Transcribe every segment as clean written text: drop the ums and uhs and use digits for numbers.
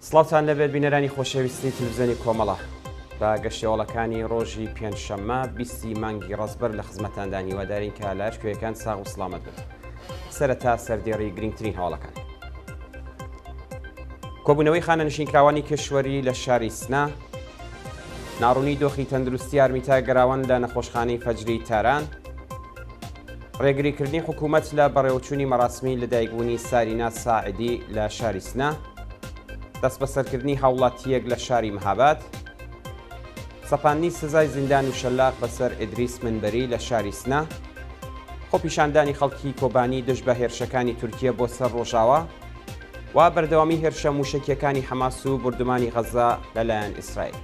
سڵاوتان لەبێت بینەرانی خۆشەویستی تلویزیۆنی کۆمەڵە بە گەشتێوەڵەکانی ڕۆژی پێنجشەممە بیستی مانگی ڕەزبەر لە خزمەتاندان هیوادارین کە لە هەر کوێیەکان ساغ و سڵامەت بن سەرەتا سەردێڕی گرنگترین هەواڵەکان کۆبوونەوەی خانەنشینکراوانی کشوەری لە شاری سنە ناڕوونی دۆخی تەندروستی ئارمیتا گەراوەند لە نەخۆشخانەی فەجری تاران ڕێگریکردنی حکوومەت لە بەڕێوەچوونی مەراسمی لەدایکبوونی سارینا ساعدی لە شاری سنە، دەستبەسەرکردنی هاوڵاتییەک لە شاری مهاباد، سەپاندنی سزای زیندان و شەلاق بەسەر ئیدریس منبەری لە شاری سنە، خۆپیشاندانی خەڵکی کۆبانی دژ بە هێرشەکانی تورکیە بۆ سەر ڕۆژاوا و بەردەوامی هێرشە مووشەکییەکانی حەماس و بوردومانی غەززە لەلایەن ئیسرائیل.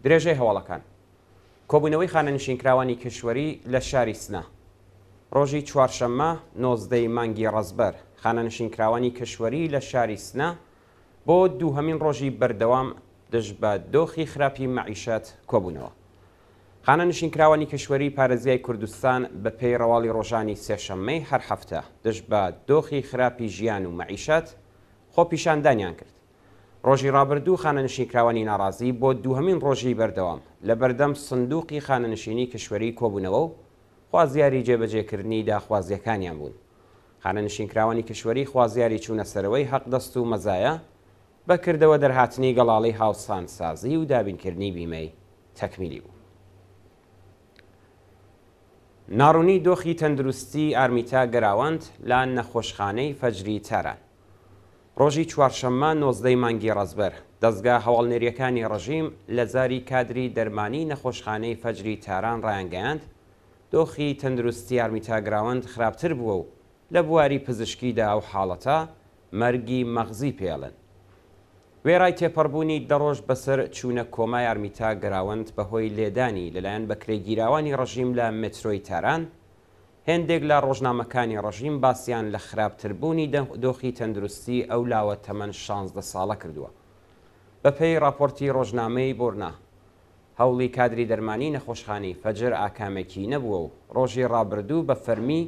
درێژەی هەواڵەکان کۆبوونەوەی خانەنشینکراوانی کیشوەری لە شاری سنە ڕۆژی چوارشەممە نۆزدەی مانگی ڕەزبەر خانەنشینکراوانی کیشوەری لە شاری سنە بۆ دووهەمین ڕۆژی بەردەوام دژ بە دۆخی خراپی مەعیشەت کۆبوونەوە. خانەنشینکراوانی کیشوەری پارێزگای کوردستان بە پێی ڕەواڵی ڕۆژانی سێشەممەی هەر هەفتە دژ بە دۆخی خراپی ژیان و مەعیشەت خۆپیشاندانیان کرد. ڕۆژی ڕابردوو خانەنشینکراوانی ناڕازی بۆ دووهەمین ڕۆژی بەردەوام لە بەردەم سندوقی خانەنشینی کیشوەری کۆبوونەوە و خوازیاری جێبەجێکردنی داخوازییەکانیان بوون. خانەنشینکراوانی کیشوەری خوازیاری چوونەسەرەوەی حەقدەست و مەزایا بە کردەوە دەرهاتنی گەڵاڵەی هاوسانسازی و دابینکردنی بیمەی تەکمیلی بوو. ناڕوونی دۆخی تەندروستی ئارمیتا گەراوەند لە نەخۆشخانەی فەجری تاران. ڕۆژی چوارشەممە نۆزدەی مانگی ڕەزبەر، دەزگا هەواڵنێرییەکانی ڕژیم لە زاری کادری دەرمانیی نەخۆشخانەی فەجری تاران ڕایانگەیاند، دۆخی تەندروستی ئارمیتا گراوەند خراپتر بووە و لە بواری پزیشکیدا ئەو حاڵەتە مەرگی مەغزی پێ ئەڵێن. وێڕای تێپەڕبوونی دە ڕۆژ بەسەر چوونە کۆمای ئارمیتا گەراوەند بەهۆی لێدانی لەلایەن بەکرێگیراوانی ڕژیم لە مێترۆی تاران، هێندێک لە ڕۆژنامەکانی ڕژیم باسیان لە خراپتربوونی دۆخی تەندروستی ئەو لاوە تەمەن 16 ساڵە کردووە. بەپێی ڕاپۆرتی ڕۆژنامەی بۆرنا، هەوڵی کادری دەرمانیی نەخۆشخانەی فەجر ئاکامێکی نەبووە و ڕۆژی ڕابردوو بە فەرمی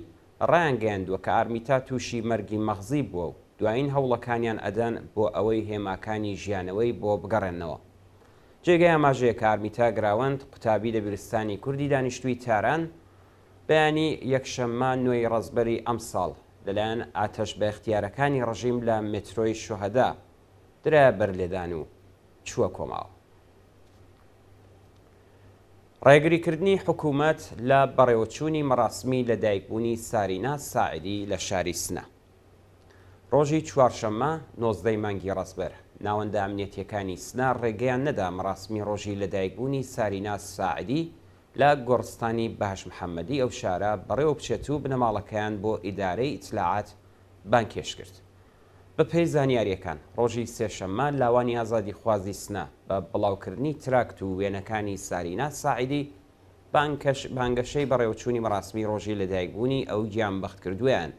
ڕایانگەیاندووە کە ئارمیتا تووشی مەرگی مەغزی بووە و دوایین هەوڵەکانیان ئەدەن بۆ ئەوەی هێماکانی ژیانەوەی بۆ بگەڕێننەوە. جێگەی ئاماژەیە کە ئارمیتا گراوەند قوتابی دەبیرستانی کوردی دانیشتووی تاران بەیانی یەکشەممە نۆی ڕەزبەری ئەمساڵ لەلایەن ئاتەش بەئیختیارەکانی ڕژیم لە مێترۆی شوهەدا درایە بەر لێدان و چووە کۆماوە. ڕێگریکردنی حکوومەت لە بەڕێوەچوونی مەراسمی لەدایکبوونی سارینا ساعدی لە شاری سنە. ڕۆژی چوارشەممە نۆزدەی مانگی ڕەزبەر، ناوەندە ئەمنیەتییەکانی سنە ڕێگەیان نەدا مەراسمی ڕۆژی لەدایکبوونی سارینا ساعدی لە گۆڕستانی بەهەشت محەممەدی ئەو شارە بەڕێوە بچێت و بنەماڵەکەیان بۆ ئیدارەی ئیتلاعات بانگهێشت کرد. بەپێی زانیارییەکان، ڕۆژی سێشەممە لاوانی ئازادیخوازی سنە بە بڵاوکردنی تراکت و وێنەکانی سارینا ساعدی بانگەشەی بەڕێوەچوونی مەراسمی ڕۆژی لەدایکبوونی ئەو گیانبەختکردووەیان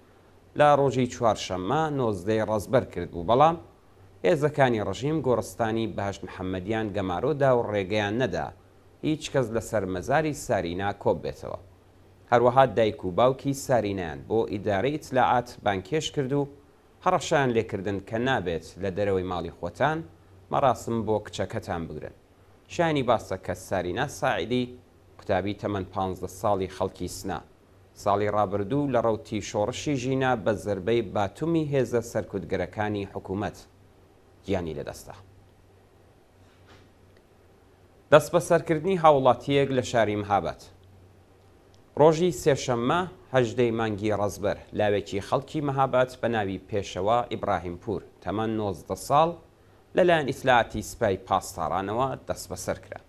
لە ڕۆژی چوارشەممە نۆزدەی ڕەزبەر کردبوو، بەڵام هێزەکانی ڕژیم گۆڕستانی بەهەشت محەممەدیان گەمارۆ دا و ڕێگەیان نەدا هیچ کەس لەسەر مەزاری سارینا کۆببێتەوە. هەروەها دایک و باوکی سارینایان بۆ ئیدارەی ئیتلاعات بانگهێشت کرد و هەڕەشەیان لێکردن کە نابێت لە دەرەوەی ماڵی خۆتان مەراسم بۆ کچەکەتان بگرن. شایانی باسە کە سارینا ساعدی، قوتابی تەمەن 15 ساڵی خەڵکی سنە، ساڵی ڕابردوو لە ڕەوتی شۆڕشی ژینا بە زەربەی باتومی هێزە سەرکوتگەرەکانی حکوومەت گیانی لەدەستدا. دەستبەسەرکردنی هاووڵاتییەک لە شاری مهاباد. ڕۆژی سێشەممە هەژدەی مانگی ڕەزبەر، لاوێکی خەڵکی مهاباد بە ناوی پێشەوا ئیبراهیمپوور، تەمەن 19 ساڵ، لەلایەن ئیتلاعاتی سپای پاسدارانەوە دەستبەسەر کرا.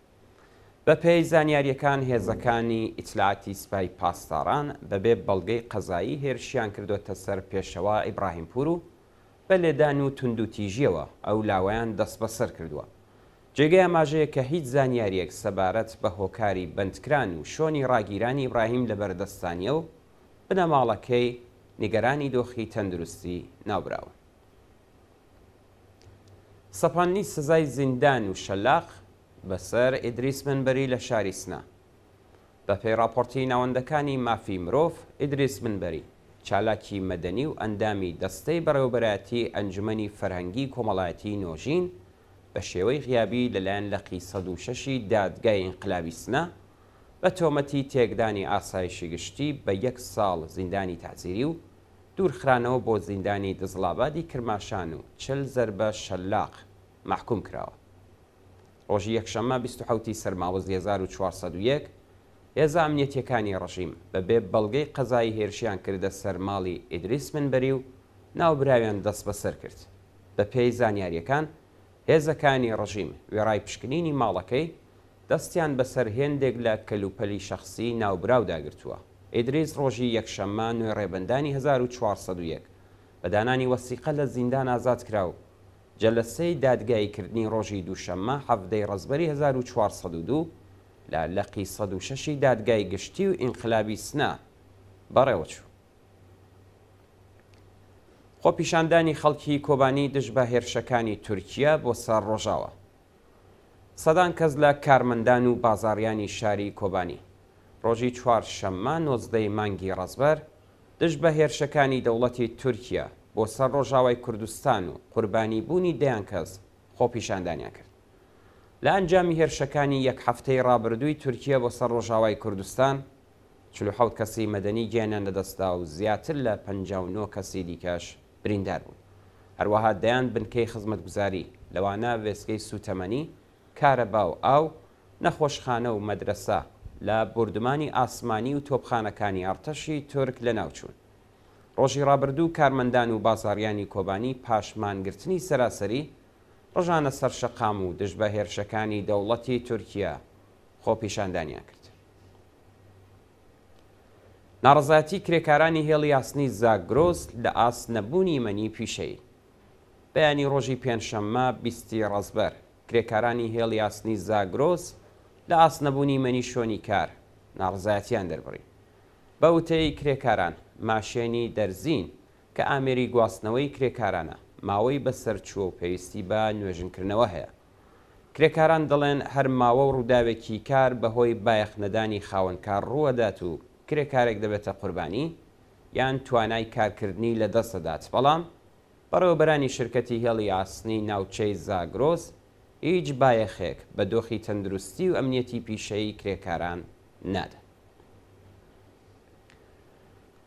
بەپێی زانیارییەکان هێزەکانی ئیتلاعاتی سپای پاسداران بەبێ بەڵگەی قەزایی هێرشیان کردۆتە سەر پێشەوا ئیبراهیمپوور و بە لێدان و توندوتیژییەوە ئەو لاوەیان دەستبەسەر کردووە. جێگەی ئاماژەیە کە هیچ زانیارییەک سەبارەت بە هۆکاری بەندکران و شۆنی ڕاگیرانی ئیبراهیم لەبەردەستا نییە و بنەماڵەکەی نیگەرانی دۆخی تەندروستی ناوبراون. سەپاندنی سزای زیندان و شەلاق بەسەر ئیدریس مەنبەری لە شاری سنە. بەپێی ڕاپۆرتی ناوەندەکانی مافی مرۆڤ، ئیدریس منبەری، چالاکی مەدەنی و ئەندامی دەستەی بەڕێوەبەرایەتی ئەنجومەنی فەرهەنگی کۆمەڵایەتیی نۆژین، بە شێوەی غیابی لەلایەن لقی 106 ی دادگای ئینقلابی سنە بە تۆمەتی تێکدانی ئاسایشی گشتی بە یەک ساڵ زیندانی تەعزیری و دوورخرانەوە بۆ زیندانی دزڵابادی کرماشان و 40 زەربە شەلاق مەحکووم کراوە. ڕۆژی یەکشەممە 27 ی سەرماوەزی 1401، هێزە ئەمنیەتییەکانی ڕژیم بە بێ بەڵگەی قەزایی هێرشیان کردە سەر ماڵی ئیدریس منبەری و ناوبراویان دەستبەسەر کرد. بە پێی زانیارییەکان، هێزەکانی ڕژیم وێڕای پشکنینی ماڵەکەی، دەستیان بەسەر هێندێک لە کەلوپەلی شەخسیی ناوبراودا گرتووە. ئیدریس ڕۆژی یەکشەممە نۆی ڕێبەندانی 1401 بە دانانی وەسیقە لە زیندان ئازاد کرا و جەلەسەی دادگاییکردنی ڕۆژی دووشەممە 17 ی ڕەزبەری 1402 لە لقی 106 ی دادگای گشتی و ئینقلابی سنە بەڕێوەچوو. خۆپیشاندانی خەڵکی کۆبانی دژ بە هێرشەکانی تورکیە بۆ سەر ڕۆژاوا. سەدان کەس لە کارمەندان و بازاڕیانی شاری کۆبانی ڕۆژی چوارشەممە 19 ی مانگی ڕەزبەر دژ بە هێرشەکانی دەوڵەتی تورکیە بۆ سەر ڕۆژاوای کوردستان و قوربانی بوونی دەیان کەس خۆپیشاندانیان کرد. لە ئەنجامی هێرشەکانی یەک هەفتەی ڕابردووی تورکیە بۆ سەر ڕۆژاوای کوردستان 47 کەسی مەدەنی گیانیان لەدەستدا و زیاتر لە 59 کەسی دیکەش بریندار بوون. هەروەها دەیان بنکەی خزمەتگوزاری، لەوانە وێستگەی سووتەمەنی، کارەبا و ئاو، نەخۆشخانە و مەدرەسە، لە بوردمانی ئاسمانی و تۆپخانەکانی ئەڕتەشی تورک لەناوچوون. ڕۆژی ڕابردوو کارمەندان و بازاڕیانی کۆبانی پاش مانگرتنی سەراسەری، ڕژانە سەر شەقام و دژ بە هێرشەکانی دەوڵەتی تورکیە خۆپیشاندانیان کرد. ناڕەزایەتی کرێکارانی هێڵی ئاسنی زاگرۆس لە ئاست نەبوونی مەنی پیشەیی. بەیانی ڕۆژی پێنجشەممە 20 ی ڕەزبەر، کرێکارانی هێڵی ئاسنی زاگرۆس لە ئاست نەبوونی مەنی شۆنی کار، ناڕەزایەتیان دەربڕی. بە وتەی کرێکاران، ماشێنی دەرزین کە ئامێری گواستنەوەی کرێکارانە، ماوەی بەسەرچووە و پێویستی بە نوێژنکردنەوە هەیە. کرێکاران دەڵێن هەر ماوە و ڕووداوێکی کار بەهۆی بایەخنەدانی خاوەنکار ڕووەدات و کرێکارێک دەبێتە قوربانی یان توانای کارکردنی لەدەست دەدات، بەڵام بەڕێوەبەرانی شرکەتی هێڵی ئاسنی ناوچەی زاگرۆس هیچ بایەخێک بە دۆخی تەندروستی و ئەمنیەتی پیشەیی کرێکاران نادەن.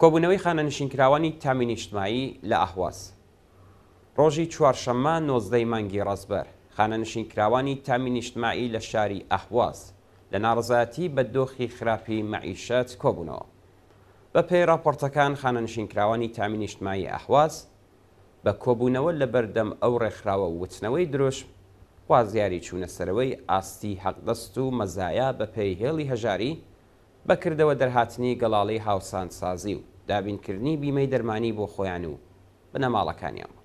کۆبوونەوەی خانەنشینکراوانی تامی نیشتمایی لە ئەهواز. ڕۆژی چوارشەممە 19 ی مانگی ڕەزبەر، خانەنشینکراوانی تامی نیشتمایی لە شاری ئەهواز لە ناڕەزایەتی بە دۆخی خراپی مەعیشەت کۆبوونەوە. بە پێی ڕاپۆڕتەکان خانەنشینکراوانی تامی نیشتمایی ئەهواز بە کۆبوونەوە لە بەردەم ئەو ڕێکخراوە و وتنەوەی دروشم خوازیاری چوونەسەرەوەی ئاستی حەقدەست و مەزایا بە پێی هێڵی هەژاری بە کردەوە دەرهاتنی گەڵاڵەی هاوسانسازی و دابینکردنی بیمەی دەرمانی بۆ خۆیان و بنەماڵەکانیان بوون.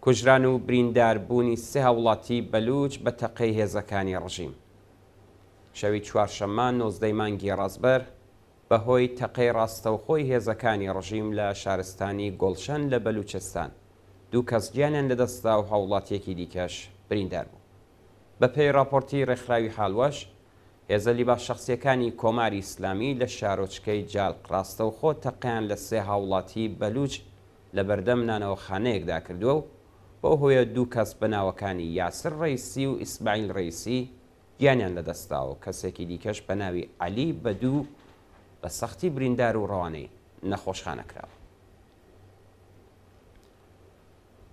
کوژران و بریندار بوونی سێ هاووڵاتی بەلووچ بە تەقەی هێزەکانی ڕژیم. شەوی چوارشەممە 19 ی مانگی ڕەزبەر بە هۆی تەقەی ڕاستەوخۆی هێزەکانی ڕژیم لە شارستانی گوڵشەن لە بەلووچستان دوو کەس گیانیان لەدەست دا و هاووڵاتییەکی دیکەش بریندار بوو. بە پێی ڕاپۆرتی ڕێکخراوی حالوەش، هێزە لیباس شەخسییەکانی کۆماری ئیسلامی لە شارۆچکەی جالق ڕاستەوخۆ تەقەیان لە سێ هاووڵاتیی بەلووچ لە بەردەم نانەوەخانەیەکدا کردووە و بەو هۆیە دوو کەس بە ناوەکانی یاسر ڕەیسی و ئیسماعیل ڕەیسی گیانیان لەدەستدا و کەسێکی دیکەش بە ناوی عەلی بەدوو بە سەختی بریندار و ڕەوانەی نەخۆشخانە کراوە.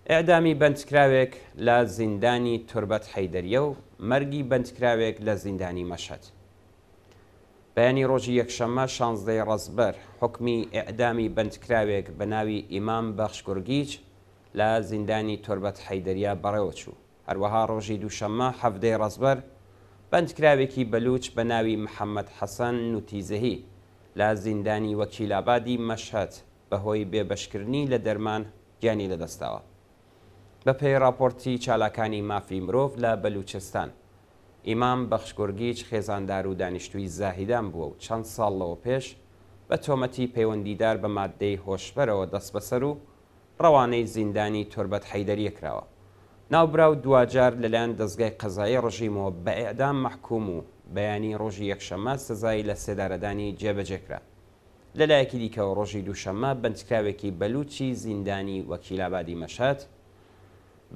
ئێعدامی بەندکراوێک لە زیندانی توربەت حەیدەریە و مەرگی بەندکراوێک لە زیندانی مەشهەد. بەیانی ڕۆژی یەکشەممە شانزدەی ڕەزبەر حوکمی ئێعدامی بەندکراوێک بە ناوی ئیمام بەخش گورگیج لە زیندانی توربەت حەیدەریە بەڕێوە چوو. هەروەها ڕۆژی دووشەممە حەڤدەی ڕەزبەر بەندکراوێکی بەلووچ بە ناوی محەممەد حەسەن نوتیزەهی لە زیندانی وەکیلابادی مەشهەد بەهۆی بێبەشکردنی لە دەرمان گیانی لەدەستداوە. بەپێی ڕاپۆرتی چالاکانی مافی مرۆڤ لە بەلوچستان، ئیمام بەخش گورگیج خێزاندار و دانیشتووی زاهیدان بووە و چەند ساڵ لەوەپێش بە تۆمەتی پەیوەندیدار بە ماددەی هۆشبەرەوە دەستبەسەر و ڕەوانەی زیندانی توربەت حەیدەریە کراوە. ناوبراو دواجار لەلایەن دەزگای قەزایی ڕژیمەوە بە ئێعدام مەحکووم و بەیانی ڕۆژی یەکشەممە سزای لە سێدارەدانی جێبەجێ کرا. لە لایەکی دیکەوە ڕۆژی دووشەممە بەندکراوێکی بەلووچی زیندانی وەکیلابادی مەشهەد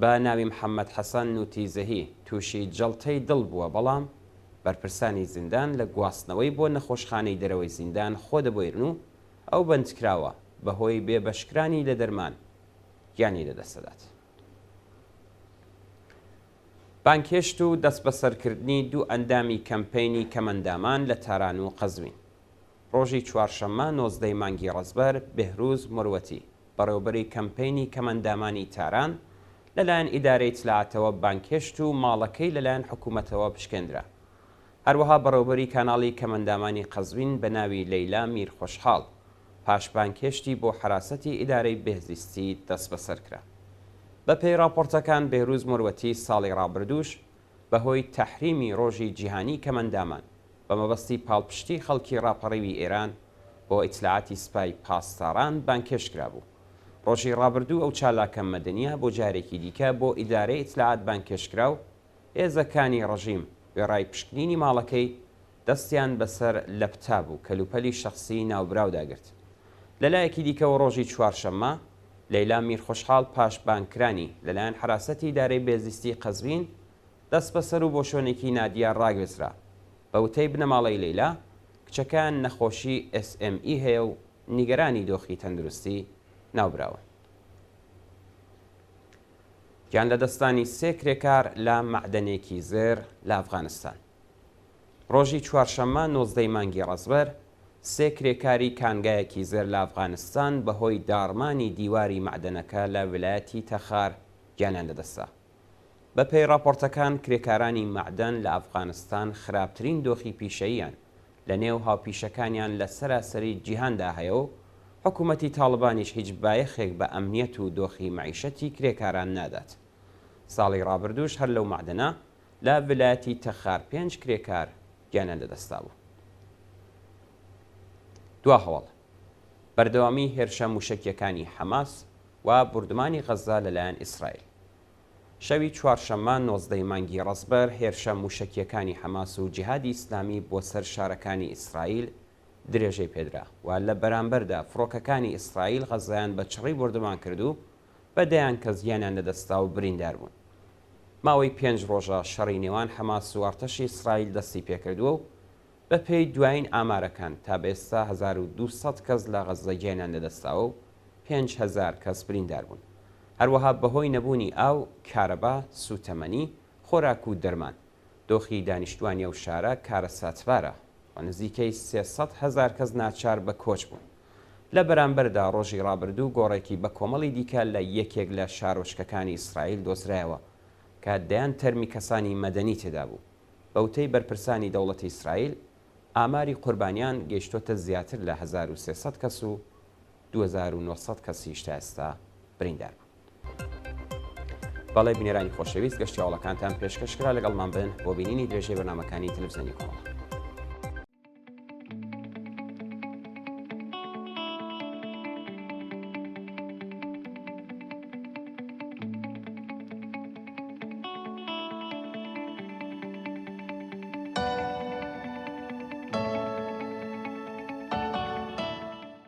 بە ناوی محەممەد حەسەن نوتیزەهی تووشی جەڵتەی دڵ بووە، بەڵام بەرپرسانی زیندان لە گواستنەوەی بۆ نەخۆشخانەی دەرەوەی زیندان خۆ دەبوێرن و ئەو بەندکراوە بەهۆی بێبەشکرانی لە دەرمان گیانی لەدەستدەدات. بانگهێشت و دەستبەسەرکردنی دوو ئەندامی کەمپەینی کەمئەندامان لە تاران و قەزوین. ڕۆژی چوارشەممە 19 ی مانگی ڕەزبەر بێهروز مروەتی، بەڕێوەبەری کەمپەینی کەمئەندامانی تاران لەلایەن ئیدارەی ئیتلاعاتەوە بانگهێشت و ماڵەکەی لەلایەن حکوومەتەوە پشکێندرا. هەروەها بەڕێوەبەری کاناڵی کەمئەندامانی قەزوین بە ناوی لەیلا میرخۆشحاڵ پاش بانگهێشتی بۆ حەراسەتی ئیدارەی بێهزیستی دەستبەسەر کرا. بە پێی ڕاپۆڕتەکان بێهروز مروەتی ساڵی ڕابردووش بە هۆی تەحریمی ڕۆژی جیهانی کەمئەندامان بە مەبەستی پاڵپشتی خەڵکی ڕاپەڕیوی ئێران بۆ ئیتلاعاتی سپای پاسداران بانگهێشت کرابوو. ڕۆژی ڕابردوو ئەو چالاکە مەدەنییە بۆ جارێکی دیکە بۆ ئیدارەی ئیتلاعات بانگهێشت کرا و هێزەکانی ڕژیم وێڕای پشکنینی ماڵەکەی، دەستیان بەسەر لەپتاب و کەلوپەلی شەخسیی ناوبراودا گرت. لەلایەکی دیکەوە ڕۆژی چوارشەممە، لەیلا میرخۆشحاڵ پاش بانگکرانی لەلایەن حەراسەتی ئیدارەی بێهزیستی قەزوین، دەستبەسەر و بۆ شوێنێکی نادیار ڕاگوێزرا. بە وتەی بنەماڵەی لەیلا، کچەکەیان نەخۆشی SME هەیە و نیگەرانی دۆخی تەندروستی ناوبراون. گیانلەدەستدانی سێ کرێکار لە مەعدەنێکی زێر لە ئەفغانستان. ڕۆژی چوارشەممە 19 ی مانگی ڕەزبەر، سێ کرێکاری کانگایەکی زێر لە ئەفغانستان بەهۆی داڕمانی دیواری مەعدەنەکە لە ویلایەتی تەخار گیانیان لەدەستدا. بەپێی ڕاپۆرتەکان کرێکارانی مەعدەن لە ئەفغانستان خراپترین دۆخی پیشەییان لە نێو هاوپیشەکانیان لە سەراسەری جیهاندا هەیە و حکوومەتی تاڵبانیش هیچ بایەخێک بە ئەمنیەت و دۆخی مەعیشەتی کرێکاران نادات. ساڵی ڕابردووش هەر لەو مەعدەنە لە ڤلایەتی تەخار پێنج کرێکار گیانیان لەدەستدابوو. دوا هەواڵ، بەردەوامی هێرشە مووشەکییەکانی حەماس و بوردمانی غەززە لەلایەن ئیسرائیل. شەوی چوارشەممە 19 ی مانگی ڕەزبەر هێرشە مووشەکییەکانی حەماس و جیهادی ئیسلامی بۆ سەر شارەکانی ئیسرائیل درێژەی پێدرا و لە بەرامبەردا فڕۆکەکانی ئیسرائیل غەززەیان بە چڕی بۆردومان کرد و بە دەیان کەس گیانیان لەدەستدا و بریندار بوون. ماوەی پێنج ڕۆژە شەڕی نێوان حەماس و ئەڕتەشی ئیسرائیل دەستی پێکردووە و بەپێی دوایین ئامارەکان تا بە ئێستا 1200 کەس لە غەززە گیانیان لەدەستداوە و 5000 کەس بریندار بوون. هەروەها بەهۆی نەبوونی ئاو، کارەبا، سووتەمەنی، خۆراک و دەرمان، دۆخی دانیشتووانی ئەو شارە کارەساتبارە و نزیکەی 300 هەزار کەس ناچار بە کۆچ بوون. لە بەرامبەردا ڕۆژی ڕابردوو گۆڕێکی بەکۆمەڵی دیکە لە یەکێک لە شارۆچکەکانی ئیسرائیل دۆزرایەوە کە دەیان تەرمی کەسانی مەدەنی تێدابوو. بە وتەی بەرپرسانی دەوڵەتی ئیسرائیل، ئاماری قوربانیان گەیشتۆتە زیاتر لە 1300 کەس و 2900 کەسیش تا ئێستا بریندار بوون. بەڵێ بینەرانی خۆشەویست گەشتی هەواڵەکانتان پێشکەش کرا لەگەڵمان بن بۆ بینینی درێژەی بەرنامەکانی تەلەفزیۆنی کۆمەڵە.